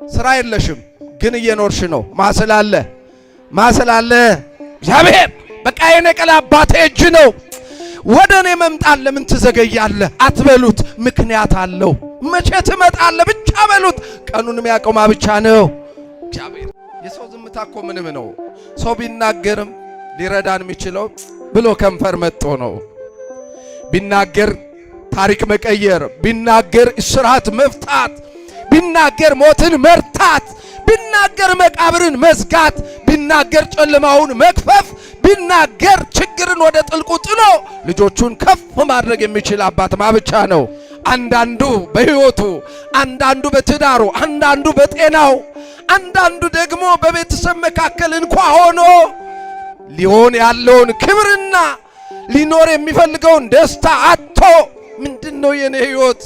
ስራ የለሽም ግን እየኖርሽ ነው። ማስላለ ማስላለ እግዚአብሔር በቃ የኔ ቀል አባቴ እጅ ነው። ወደ እኔ መምጣት ለምን ትዘገያለህ አትበሉት። ምክንያት አለው። መቼ ትመጣለህ ብቻ በሉት። ቀኑን የሚያውቀው ማ ብቻ ነው? እግዚአብሔር። የሰው ዝምታ እኮ ምንም ነው። ሰው ቢናገርም ሊረዳን የሚችለው ብሎ ከንፈር መጥቶ ነው። ቢናገር ታሪክ መቀየር፣ ቢናገር እስራት መፍታት፣ ቢናገር ሞትን መርታት፣ ቢናገር መቃብርን መዝጋት፣ ቢናገር ጨለማውን መክፈፍ፣ ቢናገር ችግርን ወደ ጥልቁ ጥሎ ልጆቹን ከፍ ማድረግ የሚችል አባት ማ ብቻ ነው። አንዳንዱ በሕይወቱ፣ አንዳንዱ በትዳሩ፣ አንዳንዱ በጤናው፣ አንዳንዱ ደግሞ በቤተሰብ መካከል እንኳ ሆኖ ሊሆን ያለውን ክብርና ሊኖር የሚፈልገውን ደስታ አጥቶ ምንድን ነው የኔ ሕይወት?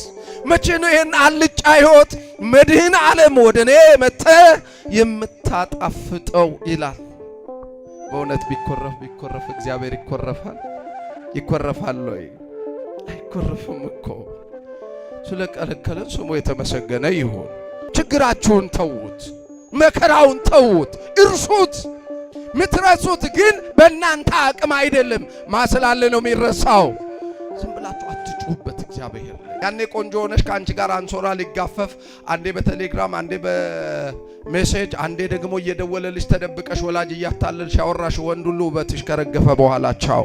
መቼ ነው ይሄን አልጫ ሕይወት መድህን ዓለም ወደ እኔ መጥተህ የምታጣፍጠው ይላል። በእውነት ቢኮረፍ ቢኮረፍ እግዚአብሔር ይኮረፋል? ይኮረፋል ወይ? አይኮረፍም እኮ። ስለከለከለን ስሙ የተመሰገነ ይሁን። ችግራችሁን ተዉት፣ መከራውን ተዉት፣ እርሱት። ምትረሱት ግን በእናንተ አቅም አይደለም። ማስላለ ነው የሚረሳው። ዝም ብላችሁ አትጩሁበት እግዚአብሔር ላይ። ያኔ ቆንጆ ሆነሽ ከአንቺ ጋር አንሶላ ሊጋፈፍ አንዴ በቴሌግራም አንዴ በ message አንዴ ደግሞ እየደወለልሽ ተደብቀሽ ወላጅ እያታለልሽ ያወራሽ ወንድ ሁሉ ውበትሽ ከረገፈ በኋላ ቻው።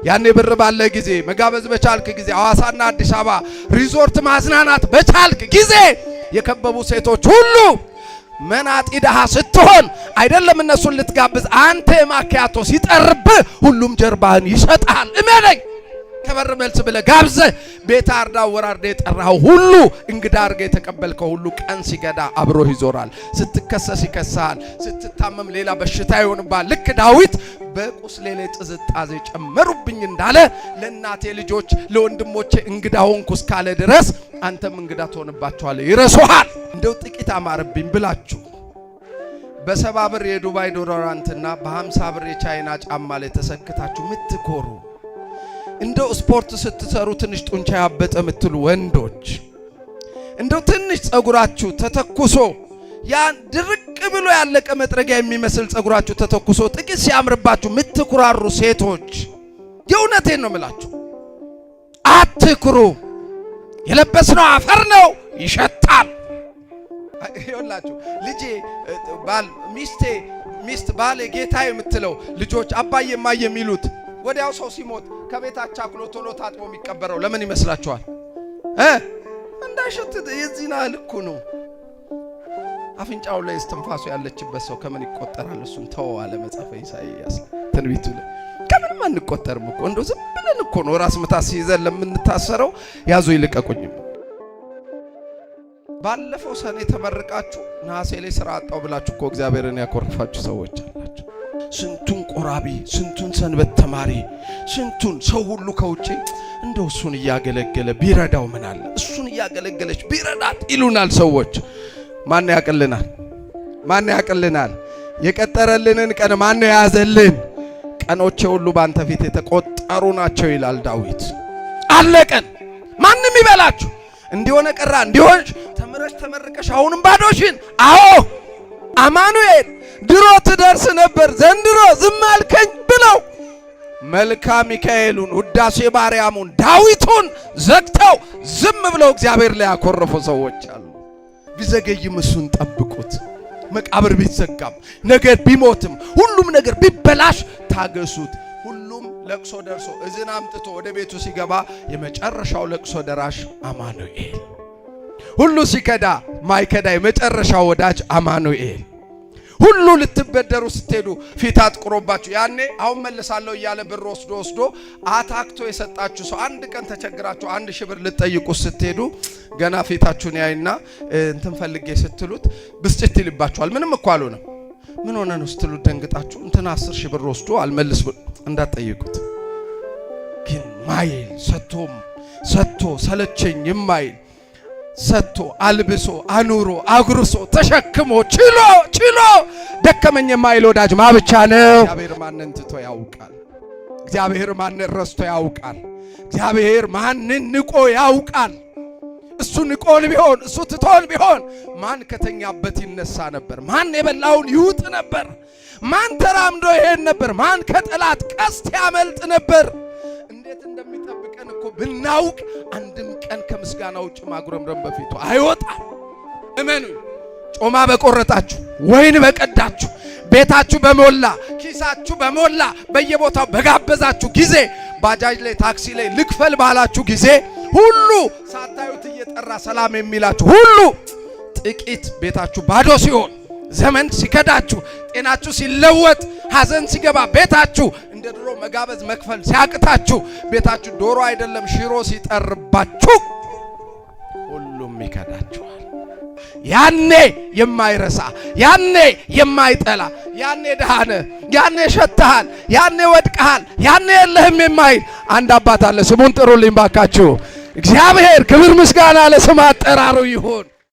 ያኔ ብር ባለ ጊዜ መጋበዝ በቻልክ ጊዜ ሐዋሳና አዲስ አበባ ሪዞርት ማዝናናት በቻልክ ጊዜ የከበቡ ሴቶች ሁሉ መናጢ ድሃ ስትሆን አይደለም እነሱን ልትጋብዝ አንተ ማኪያቶ ሲጠርብህ ሁሉም ጀርባህን ይሰጣል። እመነኝ። ከበር መልስ ብለህ ጋብዘህ ቤት አርዳ ወራርዳ የጠራኸው ሁሉ እንግዳ አድርገህ የተቀበልከው ሁሉ ቀን ሲገዳ አብሮህ ይዞራል። ስትከሰስ ይከሳል። ስትታመም ሌላ በሽታ ይሆንብሃል። ልክ ዳዊት በቁስሌ ላይ ጥዝጣዜ ጨመሩብኝ እንዳለ ለእናቴ ልጆች ለወንድሞቼ እንግዳ ሆንኩ እስካለ ድረስ አንተም እንግዳ ትሆንባቸዋለህ፣ ይረሱሃል። እንደው ጥቂት አማረብኝ ብላችሁ በ70 ብር የዱባይ deodorant ና በ50 ብር የቻይና ጫማ ላይ ተሰክታችሁ ምትኮሩ፣ እንደው ስፖርት ስትሰሩ ትንሽ ጡንቻ ያበጠ የምትሉ ወንዶች፣ እንደው ትንሽ ጸጉራችሁ ተተኩሶ ያን ድርቅ ብሎ ያለቀ መጥረጊያ የሚመስል ጸጉራችሁ ተተኩሶ ጥቂት ሲያምርባችሁ ምትኩራሩ ሴቶች፣ የእውነቴን ነው የምላችሁ፣ አትኩሩ። የለበስነው አፈር ነው፣ ይሸታል። ይኸውላችሁ ልጄ ባል ሚስቴ ሚስት ባሌ ጌታ የምትለው ልጆች አባዬ እማዬ የሚሉት ወዲያው ሰው ሲሞት ከቤት አቻኩሎ ቶሎ ታጥቦ የሚቀበረው ለምን ይመስላችኋል? እንዳይሸት። የዚህን ያህል እኮ ነው። አፍንጫው ላይ እስትንፋሱ ያለችበት ሰው ከምን ይቆጠራል? እሱን ተወው አለ መጽሐፈ ኢሳይያስ ትንቢቱ ላይ። ከምንም አንቆጠርም እኮ፣ እንደው ዝም ብለን እኮ ነው ራስ ምታት ሲይዘን ለምንታሰረው ያዙ ይልቀቁኝም። ባለፈው ሰኔ ተመርቃችሁ ነሐሴ ላይ ስራ አጣው ብላችሁ እኮ እግዚአብሔርን ያኮርፋችሁ ሰዎች አላችሁ። ስንቱን ቆራቢ፣ ስንቱን ሰንበት ተማሪ፣ ስንቱን ሰው ሁሉ ከውጪ እንደው እሱን እያገለገለ ቢረዳው ምን አለ፣ እሱን እያገለገለች ቢረዳት ይሉናል ሰዎች። ማን ያቅልናል? ማን ያቅልናል? የቀጠረልንን ቀን ማን ነው የያዘልን? ቀኖቼ ሁሉ ባንተ ፊት የተቆጠሩ ናቸው ይላል ዳዊት። አለቀን። ማንም ይበላችሁ እንዲሆነ ቀራ እንዲሆን ተምረሽ ተመርቀሽ አሁንም ባዶሽን። አዎ አማኑኤል ድሮ ትደርስ ነበር ዘንድሮ ዝም አልከኝ ብለው መልካ ሚካኤሉን ውዳሴ ማርያሙን ዳዊቱን ዘግተው ዝም ብለው እግዚአብሔር ላይ ያኮረፉ ሰዎች አሉ። ቢዘገይም እሱን ጠብቁት። መቃብር ቢዘጋም ነገር ቢሞትም ሁሉም ነገር ቢበላሽ ታገሱት። ሁሉም ለቅሶ ደርሶ እዝን አምጥቶ ወደ ቤቱ ሲገባ የመጨረሻው ለቅሶ ደራሽ አማኑኤል። ሁሉ ሲከዳ ማይከዳ የመጨረሻው ወዳጅ አማኑኤል። ሁሉ ልትበደሩ ስትሄዱ ፊት አጥቁሮባችሁ ያኔ አሁን መልሳለሁ እያለ ብር ወስዶ ወስዶ አታክቶ የሰጣችሁ ሰው አንድ ቀን ተቸግራችሁ 1,000 ብር ልትጠይቁ ስትሄዱ ገና ፊታችሁን ያይና እንትን ፈልጌ ስትሉት ብስጭት ይልባችኋል። ምንም እኮ አልሆነም። ምን ሆነ ነው ስትሉት ደንግጣችሁ እንትና 10,000 ብር ወስዶ አልመልስ እንዳትጠይቁት። ግን ማይል ሰጥቶም ሰጥቶ ሰለቸኝ የማይል ሰጥቶ አልብሶ አኑሮ አጉርሶ ተሸክሞ ችሎ ችሎ ደከመኝ የማይል ወዳጅ ማ ብቻ ነው? እግዚአብሔር ማንን ትቶ ያውቃል? እግዚአብሔር ማንን ረስቶ ያውቃል? እግዚአብሔር ማንን ንቆ ያውቃል? እሱ ንቆን ቢሆን፣ እሱ ትቶን ቢሆን ማን ከተኛበት ይነሳ ነበር? ማን የበላውን ይውጥ ነበር? ማን ተራምዶ ይሄድ ነበር? ማን ከጠላት ቀስት ያመልጥ ነበር? እንዴት እንደሚጠብቀን እኮ ብናውቅ አንድም ቀን ከምስጋና ውጭ ማጉረምረም በፊቱ አይወጣም። እመኑ። ጮማ በቆረጣችሁ፣ ወይን በቀዳችሁ፣ ቤታችሁ በሞላ፣ ኪሳችሁ በሞላ፣ በየቦታው በጋበዛችሁ ጊዜ፣ ባጃጅ ላይ፣ ታክሲ ላይ ልክፈል ባላችሁ ጊዜ ሁሉ ሳታዩት እየጠራ ሰላም የሚላችሁ ሁሉ ጥቂት ቤታችሁ ባዶ ሲሆን፣ ዘመን ሲከዳችሁ፣ ጤናችሁ ሲለወጥ፣ ሐዘን ሲገባ ቤታችሁ እንደ ድሮ መጋበዝ መክፈል ሲያቅታችሁ፣ ቤታችሁ ዶሮ አይደለም ሽሮ ሲጠርባችሁ፣ ሁሉም ይከዳችኋል። ያኔ የማይረሳ፣ ያኔ የማይጠላ፣ ያኔ ድሃ ነህ፣ ያኔ ሸተሃል፣ ያኔ ወድቀሃል፣ ያኔ የለህም የማይል አንድ አባት አለ። ስሙን ጥሩልኝ ባካችሁ። እግዚአብሔር ክብር ምስጋና ለስም አጠራሩ ይሁን።